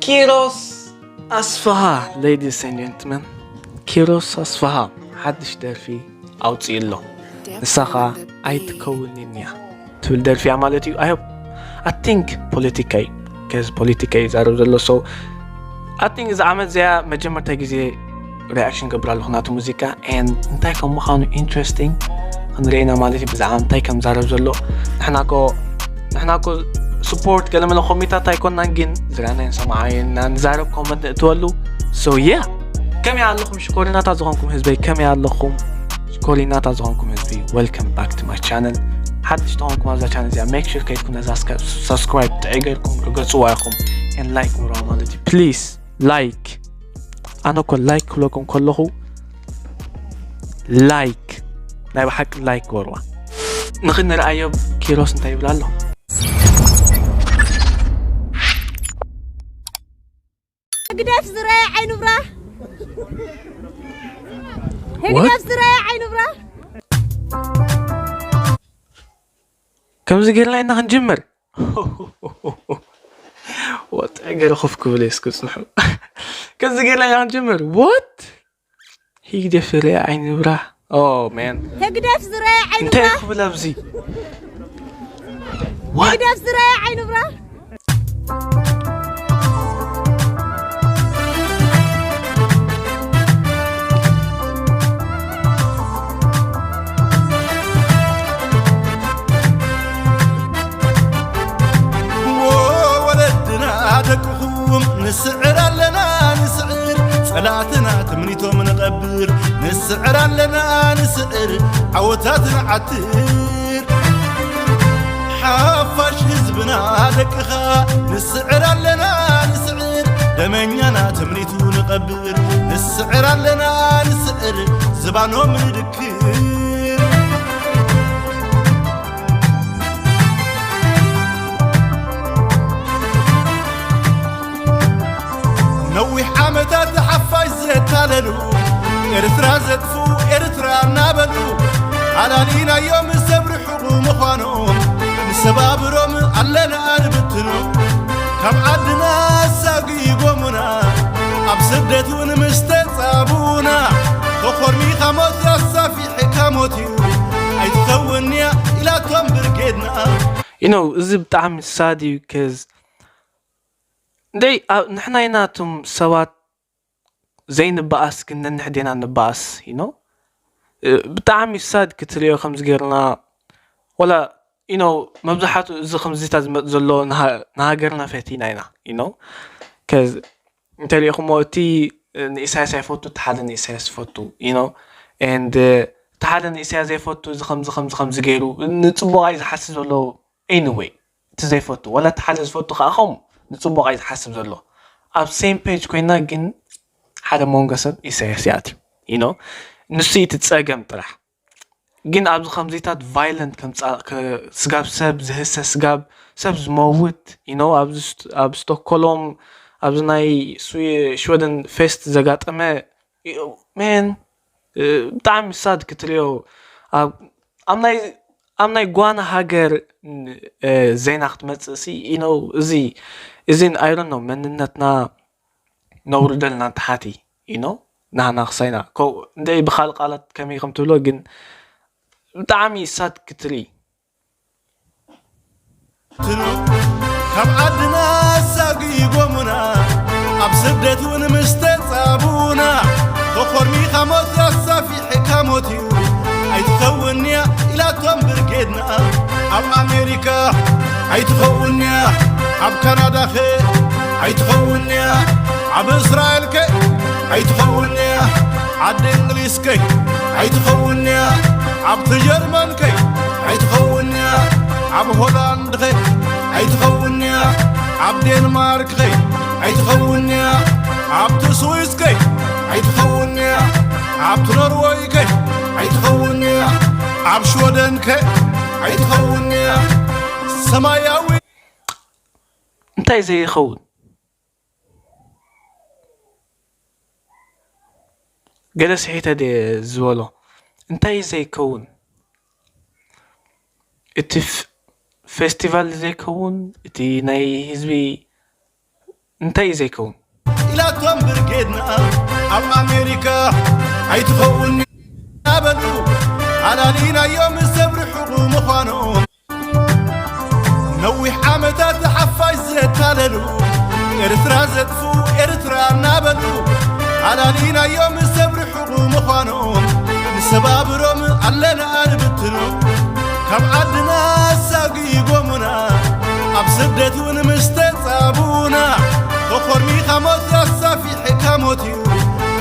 ኪሮስ ኣስፍሃ፣ ladies and gentlemen፣ ኪሮስ ኣስፍሃ ሓድሽ ደርፊ ኣውፅኡ ኣሎ። ንሳ ኸዓ ኣይትከውንን እያ ትብል ደርፊ እያ ማለት እዩ። I hope፣ I think ፖለቲካ እዩ፣ ከዚ ፖለቲካ እዩ ይዛረብ ዘሎ። So I think እዚ ዓመት እዚኣ መጀመርታ ግዜ ሪኣክሽን ገብር ኣለኹ ናቱ ሙዚቃ፣ and እንታይ ከም ምዃኑ interesting ክንርኢ ኢና ማለት እዩ። ብዛዕባ እንታይ ከም ዛረብ ዘሎ ንሕና ኮ ንሕና ኮ ስፖርት ገለ መለ ኮሚታት ኣይኮናን፣ ግን ዝረኣናዮን ሰማዓዮን ኢና ንዛረብ፣ ኮመንት ንእትወሉ። So yeah፣ ከመይ ኣለኹም ሽኮሪናታት ዝኾንኩም ህዝበይ? ከመይ ኣለኹም ሽኮሪናታት ዝኾንኩም ህዝቢ? Welcome back to my channel። ሓድሽ ተኾንኩም ኣብዛ ቻነል እዚኣ make sure ከይድኩም ነዛ subscribe ጥዒ ገርኩም ርገጽዋ ኢኹም፣ and like ግበሩዋ ማለት እዩ። Please like። ኣነ እኮ like ክብለኩም ከለኹ like፣ ናይ ብሓቂ like ግበሩዋ። ንኽንርኣዮ ኪሮስ እንታይ ይብል ኣሎ? ህግደፍ ዝረአ ዓይኑ ብራ። ህግደፍ ዝረአ ዓይኑ ብራ። ከምዚ ጌርና ኢና ክንጅምር። ወጥ ገለ ኮፍ ክብል እስኪ ጽንሑ። ከምዚ ጌርና ኢና ክንጅምር። What? ህግደፍ ዝረአ ዓይኑ ብራ። Oh man። ህግደፍ ዝረአ ዓይኑ እንታይ ብራ። ክብል ኣብዚ? What? ህግደፍ ዝረአ ዓይኑ ብራ። ወለድና ደቅኹም ንስዕር ኣለና ንስዕር፣ ጸላእትና ትምኒቶም ንቐብር። ንስዕር ኣለና ንስዕር፣ ዓወታት ንዓትር። ሓፋሽ ህዝብና ደቅኻ ንስዕር ኣለና ንስዕር፣ ደመኛና ትምኒቱ ንቐብር። ንስዕር ኣለና ንስዕር፣ ዝባኖም ንድክር። ነዊሕ ዓመታት ሓፋሽ ዘታለሉ፣ ኤርትራ ዘጥፍኡ ኤርትራ እናበሉ፣ ኣላሊናዮም ሰብ ርሑቕ ምዃኖም፣ ንሰባብሮም ኣለና ንብትኑ። ካብ ዓድና ኣሳጒጎሙና፣ ኣብ ስደት እውን ምስ ተጻብኡና፣ ተኾርሚኻ ሞት ኣሳፊሕካ ሞት እዩ ኣይትኸውንያ ኢላቶም ብርጌድና። You know፣ እዚ ብጣዕሚ ሳድ እዩ። ከዝ እንደይ ንሕና ኢና እቶም ሰባት ዘይንበኣስ ግን ነንሕዴና ንበኣስ። You know፣ ብጣዕሚ ሳድ ክትሪኦ ከምዚ ጌርና፣ ወላ you know፣ መብዛሕትኡ እዚ ከምዚታት ዝመጽእ ዘሎ ንሃ- ንሃገርና ፈቲና ኢና። You know፣ ከዝ እንተሪኢኹሞ እቲ ንኢሳያስ ኣይፈቱ፣ እቲ ሓደ ንኢሳያስ ይፈቱ። You know፣ and እቲ ሓደ ንኢሳያስ ዘይፈቱ፣ እዚ ከምዚ ከምዚ ከምዚ ገይሩ፣ ንጽቡቕ እዩ ዝሓስብ ዘሎ። Anyway፣ እቲ ዘይፈቱ ወላ እቲ ሓደ ዝፈቱ ከዓ ከምኡ ንጽቡቕ እዩ ዝሓስብ ዘሎ። ኣብ same page ኮይና ግን ሓደ መንጎ ሰብ ኢሳያስ ይኣትዩ። You know፣ ንሱ እዩ እቲ ጸገም ጥራሕ። ግን ኣብዚ ከምዚታት ቫይለንት ከምጻ ከ- ስጋብ ሰብ ዝህሰ፣ ስጋብ ሰብ ዝመውት፣ you know፣ ኣብዚ ስት- ኣብ ስቶክሆሎም ኣብዚ ናይ ስዊ- ሽወደን ፌስት ዘጋጠመ፣ man፣ ብጣዕሚ ሳድ ክትሪኦ። ኣብ ኣብ ናይ ኣብ ናይ ጓና ሃገር ን- እ፣ ዜና ክትመጽእ ሲ you know፣ እዚ እዚ I don't know፣ መንነትና ነውርደልና ንተሓቲ you know፣ ናህና ክሳይና ኮ እንደይ ብኻል ቃላት ከመይ ከም ትብሎ ግን ብጣዕሚ ሳድ ክትርኢ። ትኑ ካብ ዓድና ኣሳጒጎሙና፣ ኣብ ስደት እውን ምስ ተጻብኡና፣ ተኾርሚኻ ሞት ኣሳፊሕካ ሞት እዩ ኣይትኸውንያ ኢላቶም ብርጌድና። ኣብ ኣሜሪካ ኣይትኸውንያ፣ ኣብ ካናዳኸ ኣይትኸውንያ፣ ኣብ እስራኤልከ ኣይትኸውንያ፣ ዓዲ እንግሊዝከ ኣይትኸውንያ፣ ኣብቲ ጀርመንከ ኣይትኸውንያ፣ ኣብ ሆላንድኸ ኣይትኸውንያ፣ ኣብ ዴንማርክኸ ኣይትኸውንያ፣ ኣብቲ ስዊስከ ኣይትኸውንያ፣ ኣብቲ ኖርወይከ ኣይትኸውንያ፣ ኣብ ሽወደንከ ኣይትኸውንያ። ሰማያዊ እንታይ ዘይኸውን? ገለ ስሒተ ድየ ዝበሎ? እንታይ ዘይከውን? እቲ ፍ- ፌስቲቫል ዘይከውን፣ እቲ ናይ ህዝቢ እንታይ እዩ ዘይከውን? ኢላቶም ብርጌድና ኣብ ኣሜሪካ ኣይትኸውን እናበሉ ኣላሊናዮም ሰብ ርሑቕ ምዃኖም። ነዊሕ ዓመታት ሓፋሽ ዘታለሉ ኤርትራ ዘጥፉ ኤርትራ እናበሉ ኣላሊናዮም ሰብ ርሑቕ ምዃኖም። ንሰባብሮም ኣለና ንብትኖም ካብ ዓድና ኣሳጒጎሙና ኣብ ስደት እውን ምስ ተጻቡና ተኾርሚኻ ሞት ኣሳፊሕካ ሞት እዩ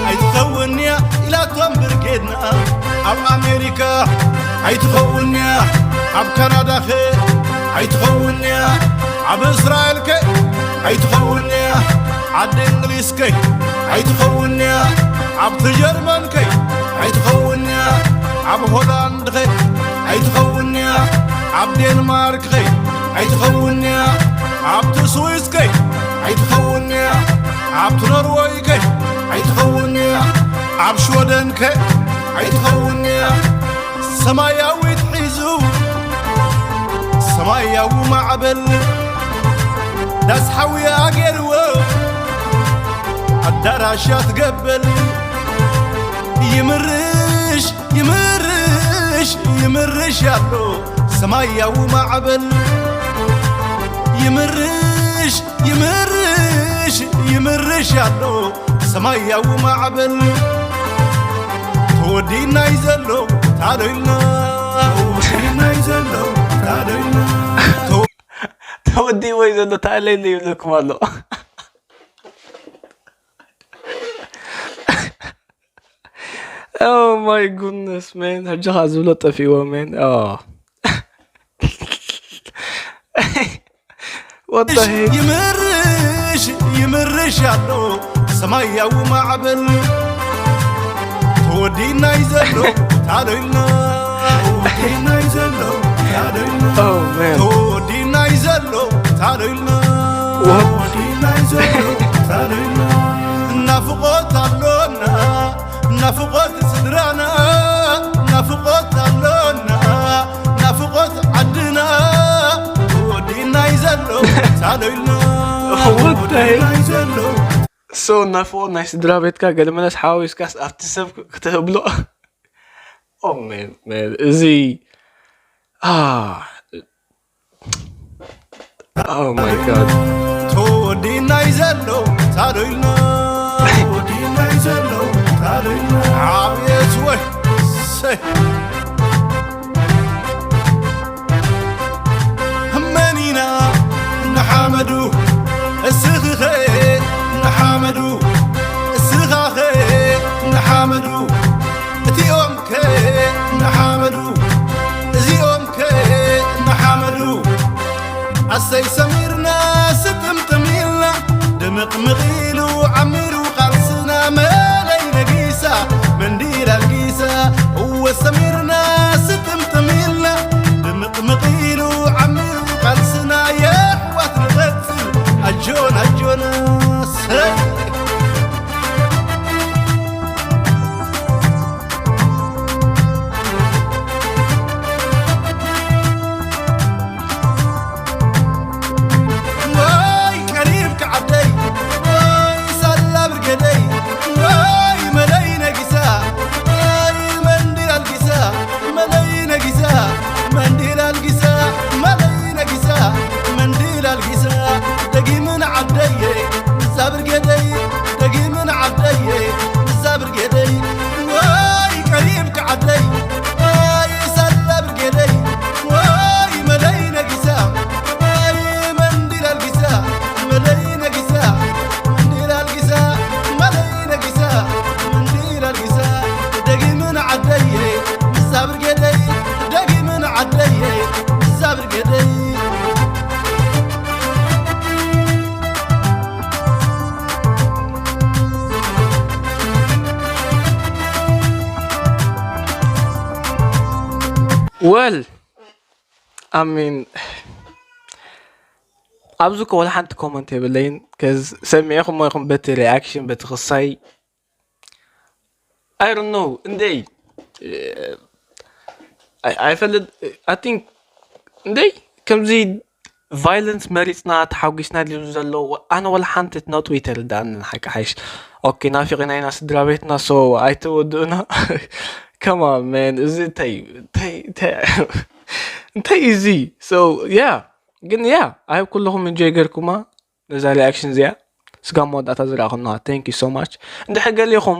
ኣይትኸውንያ ኢላቶም ብርጌድና ኣብ ኣሜሪካ ኣይትኸውንያ ኣብ ካናዳኸ ኣይትኸውንያ ኣብ እስራኤልከ ኣይትኸውንያ ዓዲ እንግሊዝከ ኣይትኸውንያ ኣብቲ ጀርመንከ ኣይትኸውንያ ኣብ ሆላንድኸ ኣይትኸውንያ ኣብ ዴንማርክ ከይ ኣይትኸውንያ ኣብቲ ስዊስ ከይ ኣይትኸውንያ ኣብቲ ኖርወይ ከይ ኣይትኸውንያ ኣብ ሽወደን ከ ኣይትኸውንያ ሰማያዊት ሒዙ ሰማያዊ ማዕበል ዳስ ሓዊ ኣገርዎ ኣዳራሻት ገበል ይምርሽ ይምርሽ ይምርሽ ያሎ ሰማያዊ ማዕበል ይምርሽ ይምርሽ ይምርሽ ያሎ ሰማያዊ ማዕበል ተወዲናይ ዘሎ ታሎይልና ተወዲናይ ዘሎ ታሎይልና ተወዲእዎ እዩ ዘሎ ታለይኒ ይብለኩም ኣሎ። Oh my goodness man፣ ሕጂ ኸዓ ዝብሎ ጠፊእዎ man። Oh. What the heck? ይምርሽ ይምርሽ ኣሎ ሰማያዊ ማዕበል ተወዲናይ ዘሎ ታሎይልና ተወዲናይ ዘሎ ታሎይልና Oh man. ተወዲናይ ዘሎ ታሎይልና What? ተወዲናይ ዘሎ ታሎይልና ናፍቆት ኣሎና ናፍቆት ስድራና ናፍቆት ኣሎና ናፍቆት ዓድና ተወዲናይ ዘሎ ታሎይልና What the heck? ተወዲናይ ዘሎ So ናፍቆት ናይ ስድራ ቤትካ ገለ መለስ ሓዋዊስካስ ኣብቲ ሰብ ክትህብሎ? Oh man, man፣ እዚ Ah. Oh my god. ተወዲናይ ዘሎ ታሎይልና ተወዲናይ ዘሎ ታሎይልና ዓብየት ወይ ሰይ መኒና ንሓመዱ እስኽኸ ንሓመዱ እስኻኸ ንሓመዱ እቲኦም ከ ንሓመዱ እዚኦም ከ ንሓመዱ ኣሰይ ሰሚርና ስጥምጥም ኢልና ድምቕምቕ ኢሉ ዓሚሩ ቃልስና መለይ ነጊሳ መንዲል ኣልጊሳ እወ ሰሚርና ስጥምጥም ኢልና ድምቕምቕ ኢሉ ዓሚሩ ቃልስና የሕዋት ንቐጽል ኣጆና ኣጆና ሰይ ወይ ቀሪብካ ዓደይ ወይ ሳላ ብርገደይ ወይ መለይ ነጊሳ ወይ መንዲል ኣልጊሳ መለይ ነጊሳ መንዲል ኣልጊሳ መለይ ነጊሳ መንዲል ኣልጊሳ ደጊምን ዓደየ ምዛ ብርገደይ ደጊምን ዓደየ ምዛ ብርገደይ ወይ ቀሪብካ ዓደይ ወይ ሳላ ብርገደይ ወይ መለይ ነጊሳ ወይ መንዲል ኣልጊሳ መለይ ነጊሳ መንዲል ኣልጊሳ መለይ ነጊሳ መንዲል ኣልጊሳ ደጊምን ዓደየ ምዛ ብርገደይ ደጊምን ዓደየ ምዛ ብርገደይ Well, I mean ኣብዚ እኮ ወላ ሓንቲ ኮመንት የብለይን። ከዝ ሰሚዕኹሞ ኢኹም በቲ ሪኣክሽን በቲ ክሳይ I don't know እንደይ ኣይ- ኣይፈልጥ I think እንደይ ከምዚ violence መሪፅና ተሓጒስና ድዩ ዘሎ? ኣነ ወላ ሓንቲ it's not way ተረዳእኒ ሓቂ ሓይሽ። ኦኬ ናፊቕና ኢና ስድራ ቤትና so ኣይተወድኡና። Come on man እዚ እንታይ እንታይ እንታይ እንታይ እዩ እዚ? So yeah ግን yeah I hope ኩለኹም enjoy ገርኩማ ነዛ reaction እዚኣ። ስጋ መወዳእታ ዝረኣኹና thank you so much። እንድሕር ገሊኹም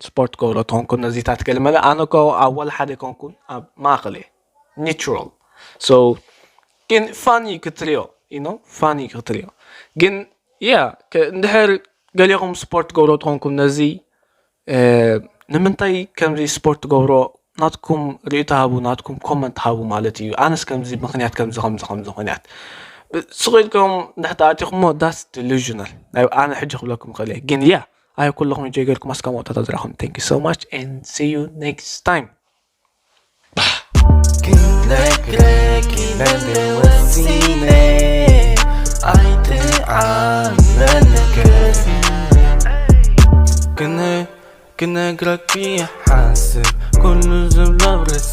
ስፖርት ገብሮ ትኾንኩን ነዚታት ገለመለ ኣነ እኮ ኣብ ወላ ሓደ ኣይኮንኩን ኣብ ማእኸል እየ neutral። So ግን funny ክትሪኦ you know funny ክትሪኦ ግን yeah እንድሕር ገሊኹም ስፖርት ገብሮ ትኾንኩም ነዚ ንምንታይ ከምዚ ስፖርት ትገብሮ ናትኩም ርእይቶ ሃቡ ናትኩም comment ሃቡ ማለት እዩ። ኣነስ ከምዚ ምኽንያት ከምዚ ከምዚ ከምዚ ምኽንያት ስቕ ኢልኩም እንድሕር ተኣቲኹሞ that's delusional። ኣነ ሕጂ ክብለኩም ክእል እየ ግን yeah I hope ኩለኹም enjoy ገርኩም ኣስካ መወዳእታ ዝረኣኹም thank you so much and see you next time። ክነግረኪ በንደ ወሲነ ኣይትዓመልክን ክነግረኪ ሓስብ ኩሉ ዝብሎ ርእሲ